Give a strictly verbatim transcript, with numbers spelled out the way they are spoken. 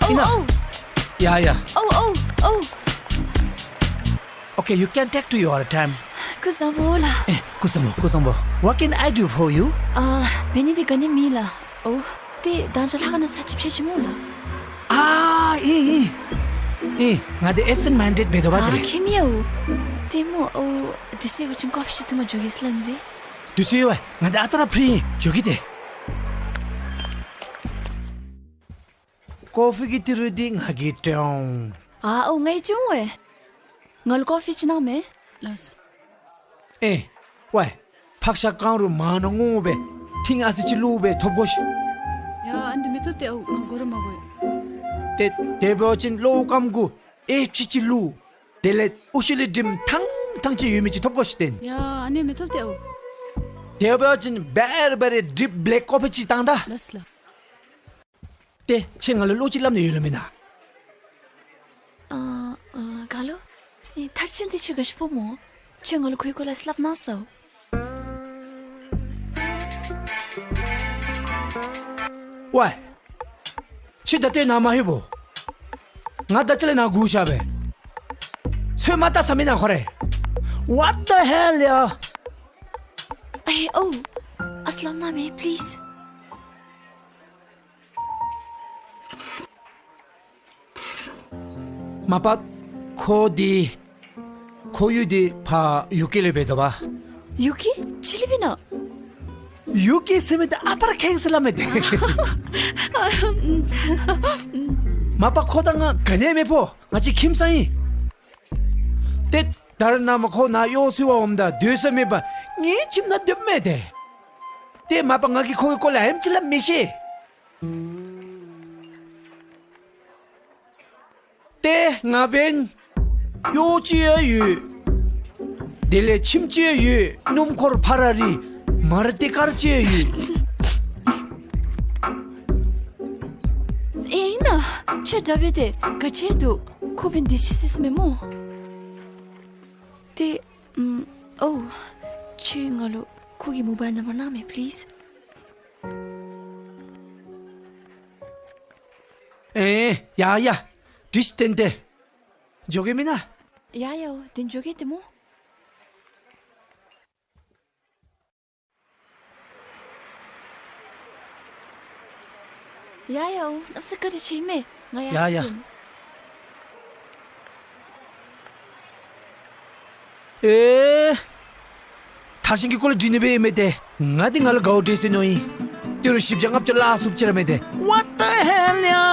ཨོ། ཨིན་ན། ཨོ། ཡ་ཡ། ཨོ་ཨོ་ཨོ། Okay, you can take to your time. སྐུ་གཟུགས་བཟང་པོ་ལགས། ཨེ། སྐུ་གཟུགས་བཟང་པོ། སྐུ་གཟུགས་བཟང་པོ། What can I do for you? ཨ། འབད་ནི་འདི་ག་ནི་མེད་ལགས། ཨོ། ཏེ་ད་ཅི་ལྷ་ཁང་ནང་ས་ཅིག་ཕྱད་ཅི་སྨོ་ལགས། ཨ། ཨིན་ཨིན། ཨིན། ང་འདི་absent minded འབད་དོ་བ། ཨ། ཏེ་ལས་ཁྱད་མེད་ཡ། ཨོ། ཏེ་སྨོ། ཨོ། དུས་ཚོད་ཡོད་པ་ཅིན་ཀོ་ཕི་ཅིག་འཐུང་པར་འགྱོ་གེ་ཟེར་སླབ་ནི་སྦེ། དུས་ཚོད་ཡོད་པ། ང་འདི་ཨ་རྟག་ར་ཕི་རི་ཨིན། འགྱོ་གེ་ཏེ། ཀོ་ཕི་གི་ཏི་རུ་འདི་ང་གིས་སྤྲོད་འོང་། ཨ། ཨོ། ང་གིས་སྤྲོད་འོང་། ང་ལུ་ཀོ་ཕི་ཅིག་གནང་མས། ལགས་སོ། ཨེ། ཝའི། ཕག་ཤ་གང་རུང་མ་ན་ངོ་སྦེ་ཐིང་ཨ་ཙི་ཅིག་བླུགས་སྦེ་ཐོབ་དགོ་ཤིག། ཡ། ཨ་ནི་འདི་མི་ཐོབ་སྟེ་ཨོ། ང་གོ་ར་མ་གོ་ཡ། ཏེ་དེ་འབད་བ་ཅིན་གློ་བུར་སྐམ་གུ་ཨེ་ཕྱི་ཅིག་བླུགས། དེ་ལས་ཨུ་ཤུ་ལི་ཌིབ་ཐང་ཐང་ཅིག་ཡོད་མི་ཅིག་ཐོབ་དགོ་ཤིག་ཏེ། ཡ། ཨ་ནི་མི་ཐོབ་སྟེ་ཨོ། དེ་འབད་བ་ཅིན་བེ་རི་བེ་རི་ཌིབ་བླེཀ་ཀོ་ཕི་ཅིག་བཏང་ད། ལགས་སོ་ལགས། ཏེ་ཁྱོད་ང་ལུ་བློ་ཅིག་སླབ་ནི་ཡོད་ལོ་མེན་ན། ཨ། ཨ། ག་ལོ། ཨེ། མཐར་ཕྱིན་འདི་ཁྱོད་ག་ཅི་ཕོགཔ་སྨོ། ཁྱོད་ང་ལུ་ཁོའི་སྐོར་ལས་སླབ་གནང་ཟེར། ཝའི། ཁྱོད་ད་ལྟོ་ནཱ་མ་ལྷོད་བོ། ང་ད་ཅི་ལས་ནཱ་སྒུག་བཞག་པས། ཚོད་མ་བལྟ་ས་མེན་ན་ཁོ་རེ། What the hell ཡ། ཨེ། ཨོ། ཨ་སླབ་གནང་མས། Please། མ་པ་ཁོ་འདི་ཁོ་ཡུལ་འདི་ཕར་ཡུ་ཀེ་ལས་འབད་དོ་བ། ཡུ་ཀེ་ཅིག་ལས་འབད་ན། ཡུ་ཀེ་ཟེར་མི་འདི་ཨ་པར་ཁེངས་ཟེར་སླབ་མི་འདི། མ་པ་ཁོ་དང་ང་ག་ནི་མེད་བོ། ང་བཅས་ཁྱིམ་ཚང་ཨིན། ཏེ་ད་རེས་ནངས་པ་ཁོ་ནཱ་གཡོག་འཚོལ་བར་འོངམ་ད་སྡོད་ས་མེད་པར་ངེའི་ཁྱིམ་ནང་སྡོདཔ་མས་ཏེ། ཏེ་མ་པ་ང་གིས་ཁོ་གི་སྐོར་ལས་ཨེམ་ཅིག་སླབ་མི་ཤེས། ཏེ་ང་འབདན་གཡོག་ཅིག་ཡང་ཡོད། དེ་ལས་ཁྱིམ་ཅིག་ཡང་ཡོད། སྣུམ་འཁོར་ཕ་ར་རི་མར་ཏི་ཀར་ཅིག་ཡང་ཡོད། ཨེ་ཨིན་ན། ཁྱོད་དྲག་པས་ཏེ་ག་ཅི་འདུག། ཁོ་འབདན་འདི་ཅིག་སྲིད་ས་མེད་སྨོ། ཏེ་ཨམ་ཨོ། ཁྱོད་ང་ལུ་ཁོ་གི་མོ་བཱའིལ་ནམ་བར་གནང་མས། Please། ཨེ་ཡ་ཡ། འདི་ཅིག་བཏོན་ཏེ་འགྱོ་གེ་མེན་ན། ཡ་ཡ། ཨོ་དེ་འགྱོ་གེ་ཏེ་སྨོ། ཡ་ཡ། ཨོ་གནམ་ས་བཀའ་དྲིན་ཆེ་མས། ང་ཡར་ཡ་ཡ་སོང་། ཨེ། མཐར་ཕྱིན་གྱི་སྐོར་ལས་འདྲི་ནི་སྦེ་ཨིན་མས་ཏེ། ང་འདི་ང་ལུ་དགའཝ་འདྲས་ཟེར་མནོ་ཡི། ཏི་རུ་བཞི་བརྒྱ་ལྔ་བརྒྱ་ལ་སོགས་ཅིག་ར་མས་ཏེ། What the hell ཡ།